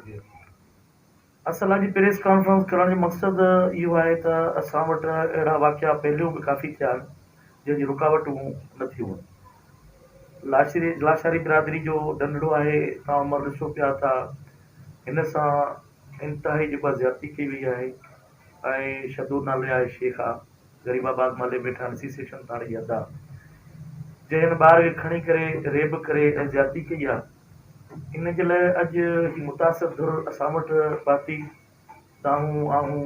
سگهي. اصل اڄ پريس ڪانفرنس ڪرڻ جو مقصد اهو آهي ته اسان وٽ اهڙا واقعا پهريون به ڪافي ٿيا آهن جنهن جون رڪاوٽون نه ٿيون آهن. لاشري لاشاري برادري جو ڏنڊڙو آهي تان عمر ڏسو پيا ته هن سان انتهائي جيڪو آهي زيادتي ڪئي وئي آهي ۽ شدو نالي آهي شيخ آ غريب آباد محلي ۾ ٺاڻي سي سيڪشن ٿاڻي جي حد آ جنهن هن ٻار کي کڻي ڪري ريب ڪري ۽ زيادتي ڪئي آ ان جي لاء اڄ هي متاثر ڌر اسان وٽ پهتي دانهون آهون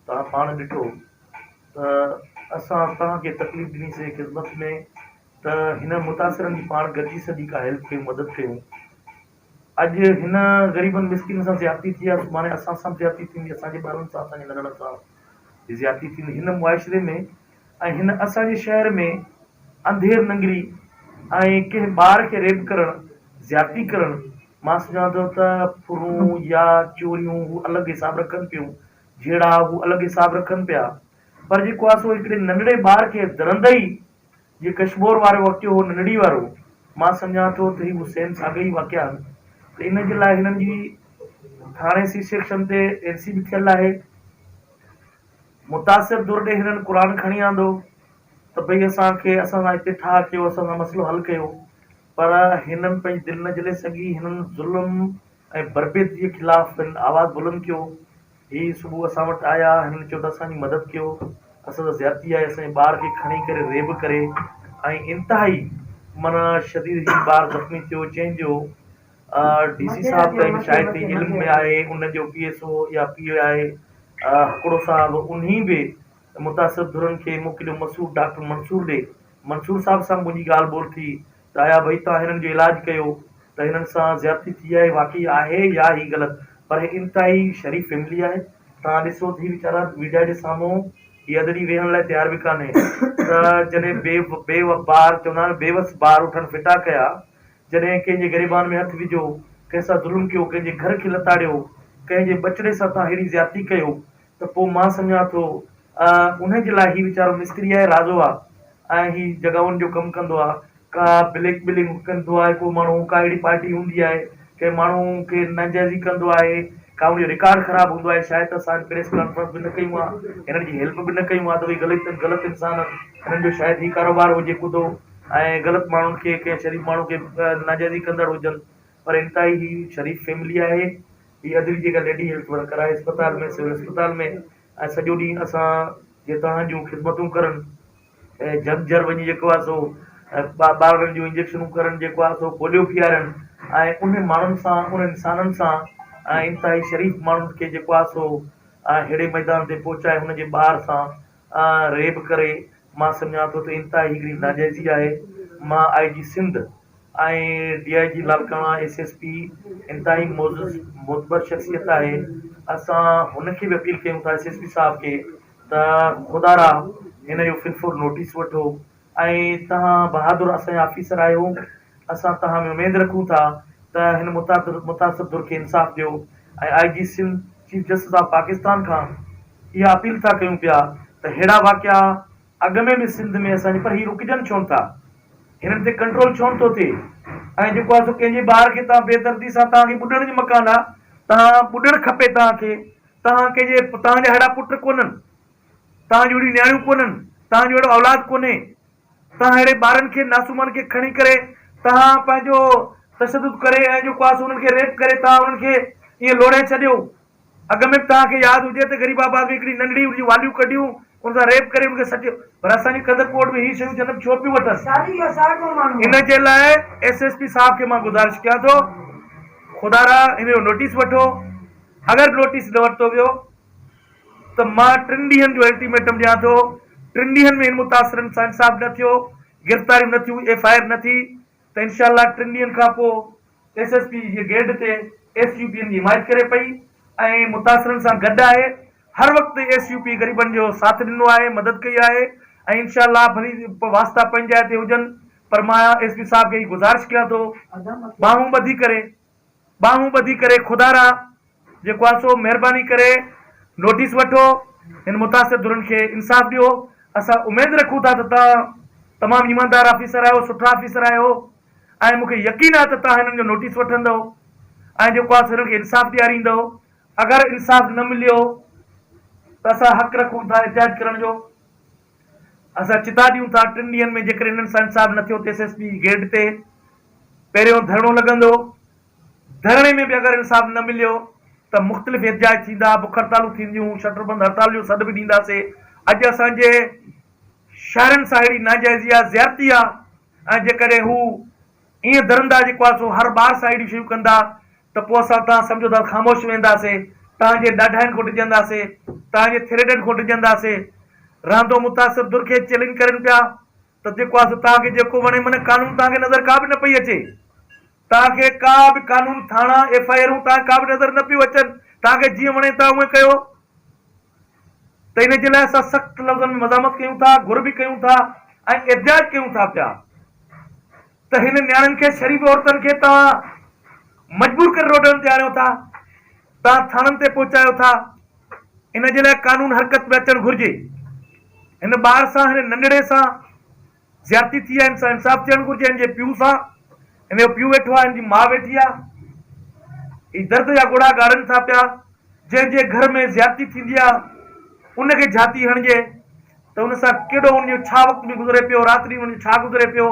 توهان پاڻ ڏٺو ته اسان توهان کي تڪليف ڏني سي خدمت ۾ ته هن متاثرن جي پاڻ گڏجي سڄي ڪا هيلپ ڪيون مدد ڪيون اڄ هن غريبن مسڪينن سان زيادتي ٿي آهي سڀاڻي اسان سان به زيادتي ٿيندي اسان جي ٻارن سان اسان جي ننڍڙن سان به زيادتي ٿيندي هن معاشري ۾ ۽ هن اسان جي شهر ۾ انڌير ننگري ۽ ڪنهن ٻار کي ريپ ڪرڻ زيادتي ڪرڻ مان سمجهان ٿو ته ڦرون يا چوريون هو الڳ حساب رکن پيون جهيڙا هو الڳ حساب رکن پيا پر جيڪو آهي سو هڪڙي ننڍڙي ٻار کي درندئي جي ڪشمور وارو واقعو هو ننڍڙي وارو مان سمجهان ٿو ته هي اهي سيم ساڳيا ئي واقعا آهن ته ان جي لاء هنن جي ٿاڻي سي سيڪشن تي اين سي به ٿيل آهي متاثر ڌر ڏي هنن قرآن کڻي آندو ته ڀئي اسان کي اسان سان هتي ٺاهه ڪيو اسان سان مسئلو حل ڪيو پر هنن پنهنجي دل نه جهلي سگهي هنن ظلم ۽ بربريت جي خلاف هنن آواز بلند ڪيو هي صبح اسان وٽ آيا، هنن چيو ته اسان جي مدد ڪيو، اسان سان زيادتي آهي، اسان جي ٻار کي کڻي ڪري ريب ڪري ۽ انتهائي معنيٰ شديد هي ٻار زخمي ٿيو، جنهن جو ڊي سي صاحب تائين به شايد تائين علم ۾ آهي، ان جو پي ايس او يا پي اي آهي هڪڙو صاحب انهي به متاثر ڌرين کي موڪليو مسعود ڊاڪٽر منصور ڏي، منصور صاحب سان منهنجي ڳالهه ٻولهه ٿي ته آيا ڀئي توهان هنن جو علاج ڪيو ته هنن سان زيادتي ٿي آهي واقعي آهي يا هي غلط پر هي انتهائي شريف فيملي آهي توهان ڏسو ته هي ويچارا ميڊيا جي سامهون هي اڌڙي ويهڻ لاء تيار به ڪانهي ته جڏهن بي بي بار چوندا آهن بيوس بار اٺن ڦٽا ڪيا جڏهن ڪنهن جي گريبان ۾ هٿ وجهو ڪنهن سان ظلم ڪيو ڪنهن جي گهر کي لتاڙيو ڪنهن جي ٻچڙي سان توهان ههڙي زيادتي ڪيو ته پوء مان سمجهان ٿو انهي جي لاء هي ويچارو مستري آهي رازو آ ۽ هي جڳهن جو ڪم ڪندو آ ڪا بليڪ ميلنگ ڪندو آهي ڪو ماڻهو ڪا اهڙي پارٽي هوندي آهي ڪنهن ماڻهو کي ناجائزي ڪندو آهي ڪا ان جو رڪارڊ خراب هوندو آهي شايد ته اسان پريس ڪانفرنس به نه ڪيون آ هنن جي هيلپ به نه ڪيون آ ته ڀئي غلط غلط انسان آهن هنن جو شايد هي ڪاروبار هجي ڪڌو ۽ غلط ماڻهن کي ڪنهن شريف ماڻهو کي ناجائزي ڪندڙ هجن پر انتهائي هي شريف فيملي آهي هي ادڙي جيڪا ليڊي هيلٿ ورڪر آهي اسپتال ۾ سول اسپتال ۾ ۽ سڄو ڏينهن اسان جي توهان جون خدمتون ڪرن ۽ جهنگ جهر وڃي جيڪو آهي سو ٻارڙن جون انجيڪشنون ڪرن جيڪو آهي سو پوليو پيارن ۽ انهن ماڻهن سان انهن انسانن سان ۽ انتهائي شريف ماڻهن کي جيڪو آهي سو ههڙي ميدان تي پهچائي هن جي ٻار سان ريب ڪري مان سمجهان ٿو ته انتهائي هڪڙي ناجائزي آهي مان آء جي Sindh ۽ D I G Larkana S S P انتهائي معزز معتبر شخصيت آهي اسان هن کي به اپيل ڪيون ٿا ايس ايس پي صاحب کي ته خدا را هن جو في الفور نوٽيس وٺو ۽ توهان بهادر اسان جا آفيسر آهيو اسان توهان ۾ اميد رکون ٿا ته هن متاثر ڌر کي انصاف ڏيو ۽ I G Sindh chief justice of Pakistan کان اها اپيل ٿا ڪيون پيا ته ههڙا واقعا اڳ ۾ به سنڌ ۾ اسان جي پر هي رڪجن ڇونه ٿا هنن تي ڪنٽرول ڇونه ٿو ٿئي ۽ جيڪو آهي سو ڪنهن جي ٻار کي توهان بي دردي سان توهان کي ٻڏڻ جو مڪان آهي توهان ٻڏڻ کپي توهان کي توهان ڪنهن جي توهان جا ههڙا پٽ ڪونهن توهان جون اهڙيون نياڻيون ڪونهن توهان جو اهڙو اولاد ڪونهي توهان اهڙي ٻارن کي ناسومن کي کڻي ڪري توهان پنهنجو تشدد ڪري ۽ جيڪو آهي سو انهن کي ريپ ڪري توهان انهن کي ائين لوڙهي ڇڏيو اڳ ۾ به توهان کي ياد هجي ته غريب آباد ۾ هڪڙي ننڍڙي ان جون واليون ڪڍيون ان سان ريپ ڪري ان کي سٽيو پر اسان جي ڪنڌڪوٽ ۾ هي شيون جنم ڇو پيون وٺن ان جي لاء ايس ايس پي صاحب کي مان گذارش ڪيان ٿو خدارا ان جو نوٽيس وٺو اگر نوٽيس نه ورتو ويو ته مان ٽن ڏينهن جو الٽيميٽم ڏيان ٿو ٽن ڏينهن ۾ هن متاثرن سان انصاف نه ٿيو گرفتاريون نه ٿيون ايف I R نه ٿي ته انشاء الله ٽن ڏينهن کان پوء ايس ايس پي جي گيڊ تي ايس يو پي ان جي حمايت ڪري پئي ۽ متاثرن سان گڏ آهي هر وقت ايس يو پي غريبن جو ساٿ ڏنو آهي مدد ڪئي آهي ۽ انشاء الله ڀلي واسطا پنهنجي جاء تي هجن پر مان ايس پي صاحب کي هي گذارش ڪيان ٿو ٻانهون ٻڌي ڪري ٻانهون ٻڌي ڪري خدارا جيڪو آهي سو مهرباني ڪري نوٽيس وٺو هن متاثر ڌرين کي انصاف ڏيو اسان اميد رکون ٿا ته توهان تمام ايماندار آفيسر آهيو سٺا آفيسر آهيو ۽ مون کي يقين آهي ته توهان هنن جو نوٽيس وٺندؤ. ۽ جيڪو آهي سو هنن کي انصاف ڏياريندؤ. اگر انصاف نه مليو ته اسان حق رکون ٿا احتجاج ڪرڻ جو. اسان چتاء ڏيون ٿا ٽن ڏينهن ۾ جيڪڏهن هنن سان انصاف نه ٿيو ته ايس ايس پي گيٽ تي پهريون ڌرڻو لڳندو. ڌرڻي ۾ به اگر انصاف نه مليو ته مختلف احتجاج ٿيندا، بک هڙتالون ٿينديون، شٽر بند هڙتال جو سڏ به ڏينداسين. اڄ اسان جي شهرين سان اهڙي ناجائزي آ، زيادتي آ ۽ جيڪڏهن هو ائين درندا جيڪو آ سو هر ٻار سان اهڙيون شيون ڪندا ته پوء اسان توهان سمجهو ته خاموش ويهنداسي، توهان جي ڏاڍاين کان ڊڄنداسي، توهان جي ٿريڊن کان ڊڄنداسي. رهندو متاثر ڌر کي چئلينج ڪرين پيا ته جيڪو آ سو توهان کي جيڪو وڻي من قانون توهان کي نظر ڪا به نه پئي اچي. توهان کي ڪا به قانون ٿاڻا ايف I آرون توهان کي ڪا به نظر نه پيون اچن توهان کي جيئن وڻي توهان اونئين ڪيو ته ان جي لاء اسان سخت لفظن ۾ مزاحمت ڪيون ٿا گهر به ڪيون ٿا ۽ احتجاج ڪيون ٿا پيا ته هن نياڻين کي شريف عورتن کي توهان مجبور ڪري روڊن تي آڻيو ٿا توهان ٿاڻن تي پهچايو ٿا ان جي لاء قانون حرڪت ۾ اچڻ گهرجي هن ٻار سان هن ننڍڙي سان زيادتي ٿي آهي هن سان انصاف ٿيڻ گهرجي هن جي پيء سان هن جو پيء ويٺو آهي هن جي ماء ويٺي آهي هي درد جا ڳوڙها ڳاڙن ٿا پيا جنهن جي گهر ۾ زيادتي ٿيندي آهي ان کي جھاتي هڻجي ته ان سان ڪيڏو ان جو ڇا وقت ۾ گذري پيو رات ڏينهن ان جو ڇا گذري پيو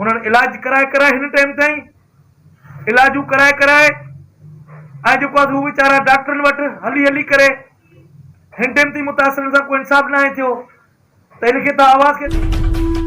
انهن علاج ڪرائي ڪرائي هن ٽائيم تائين علاجون ڪرائي ڪرائي ۽ جيڪو آهي هو ويچارا ڊاڪٽرن وٽ هلي هلي ڪري هن ٽائيم تائين متاثرن سان ڪو انصاف ناهي ٿيو ته ان کي توهان آواز کي.